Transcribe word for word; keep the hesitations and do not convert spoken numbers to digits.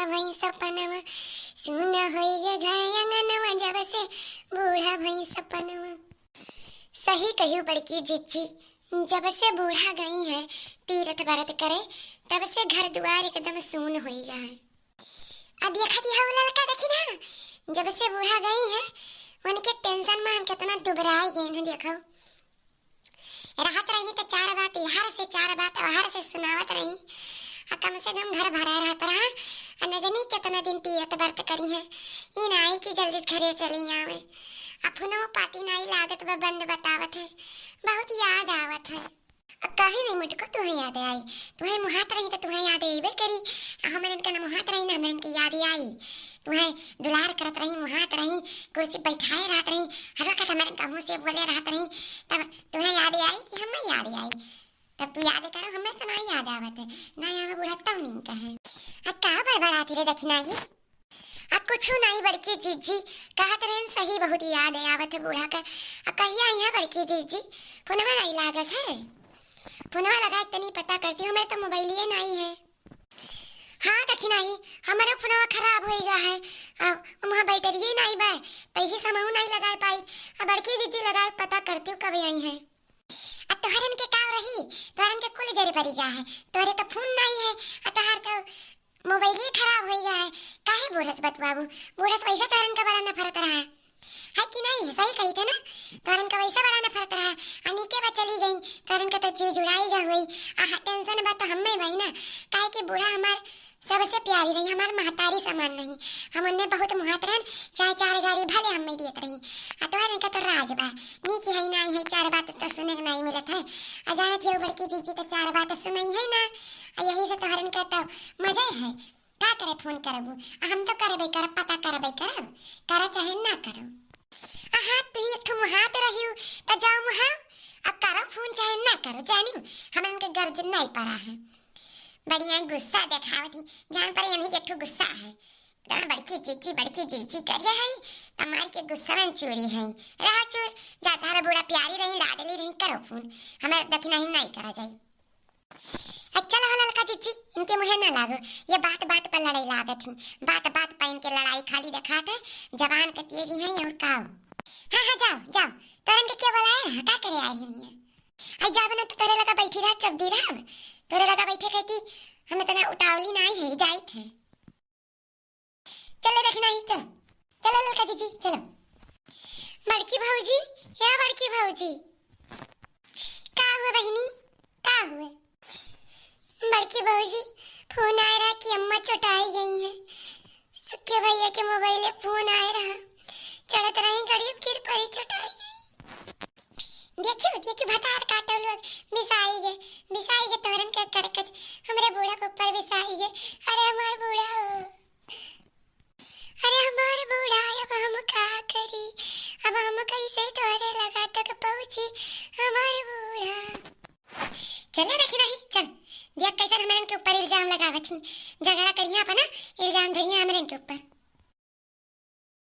भई सपनवा, सुना होई गे घर अंगनवा, जब से बूढ़ा भई सपनवा। सही कहियो बड़की जिज्जी, जब से बूढ़ा गई है तीरथ बरत करे, तब से घर दुआर एकदम सून होई गा है। अब देखत हऊ ललका देखी ना, जब से बूढ़ा गई है, उनके tension में हम कितना दुबराई गए हैं। देखो, रहत रही तो चार बात यहाँ से, चार बात वहाँ से सुनावत रही, आ कम से कम घर भरा रहत रहा, आ न जानी कितना दिन तीरथ बरत करी है। ई नाई कि जल्दी घरे चली आवे। आ फोनवो पाती नाई लागत बा, बंद बतावत है, बहुत याद आवत है। अब काहे नहीं मुटको तुहे याद आई? तुहे मुहात रही तो तुहे याद अइबे करी। आ हमरन के न मुहात रही, न हमरन के याद आई। तुहे दुलार करत रही, मुहात रही, कुर्सी बैठाए रहत रही, हर वक्त हमरन का मुँह से बोले रहत रही। तब तुहे याद आई कि हमें याद आई? तब तू याद करो, हमें तो नहीं याद आवत है। ना यहाँ बुढ़त्ता नहीं कहे। अब का बड़बड़ाती रे दखिनाही? आ कुछु नाई बड़की जिज्जी, कहत रहन सही, बहुत याद आवत है बूढ़ा का। आ कहिया आई है बड़की जिज्जी? फोनवा नाई लागत है। फोनवा लगा के तनी पता करती हूँ, मेरे तो मोबाइलिए नाई है। हाँ दखिनाही, हमारे फोनवा खराब होई गा है। आ, वहाँ बैटरिए नाई बा, तही समहू नाई लगाए पाई। आ बड़की जिज्जी लगा के पता करती हूँ कब आई है। आ तोहरन के का रही, तोहरन के कुल जरे परी गा है। तोहरे तो फोन नाई है, आ तोहर तो मोबाइलिए खराब होई गा है। काहे बूढ़स बतुआबू? बूढ़स वैसे तोहरन का बड़ा नफरत रहा है कि नहीं? सही कही थे ना, तोहरन का वैसे बड़ा नफरत रहा। अनिके बा चली गई, तोहरन का तो जीव जुड़ाई गा हुई। आ tension बा तो हमें भाई ना, काहे कि बूढ़ा हमार सबसे प्यारी रही, हमार महतारी समान रही। हम उन्हें बहुत मुहात रहन, चाहे चार गारी भले हमें देत रही। आ तोहरन का तो राज बा, नीक है नाई है, चार बात तो सुने के नाई मिलत है। आ जानत है बड़की जिज्जी तो चार बात सुनई है ना, आ यही से तोहरन का तो मजा है। का करे फोन करबू? आ हम तो करबे करब, पता करबे करब, करा चाहे ना करो। आ हाँ, तू एक ठो मुहात रही हो, तो जाओ मुहाओ, अब करो फोन चाहे ना करो, जानी हमन के गर्ज नहीं पड़ा है। बड़ी आई गुस्सा देखावत ही, जान पर यही एक ठो गुस्सा है। इतना बड़की जिज्जी, बड़की जिज्जी कर है, त मार के गुस्सा में चोरी है। रहा चोर, जा तारा बूढ़ा प्यारी रही, लाडली रही, करो फोन, हमारे दखिनाही नहीं करा जाई। अच्छा लगा ललका जिज्जी, इनके मुँहे ना लागो, ये बात बात पर लड़ाई लागत ही, बात बात पर इनके लड़ाई खाली देखात है, जबान के तेजी है और का हो। हाँ हाँ, जाओ जाओ, तोरन के क्या बुलाए रहा, का करे आए हैं यहाँ? आई जाबे ना तो तोरे लगा बैठी रहा, चुप दी रहा, तोरे लगा बैठे कहती हम इतना उतावली ना आई है, जाइत है। चलो दखिनाही, चलो, चलो ललका जिज्जी, चलो। बड़की भौजी, या बड़की भौजी, का हुआ बहिनी, का हुआ? बड़की भौजी, फोन आए रहा कि अम्मा चोटाई गई है। सक्के भैया के मोबाइल फोन आए रहा, चढ़त रही गड़ी, गिर पड़ी, चोटाई गई। देखियो, देखियो, भतार काटो लोग, बिसाई गे, बिसाई गे तोहरन के करकच, हमरे बूढ़ा के ऊपर बिसाई गे। अरे हमार बूढ़ा हो, अरे हमार बूढ़ा, अब हम का करी, अब हम कैसे तोहरे लगा तक पहुँची, हमार बूढ़ा। चल ना दखिनाही, चल, देख कैसन हमरन के ऊपर इल्जाम लगावत ही, झगड़ा करिया अपना, इल्जाम धरिया हमरन के ऊपर।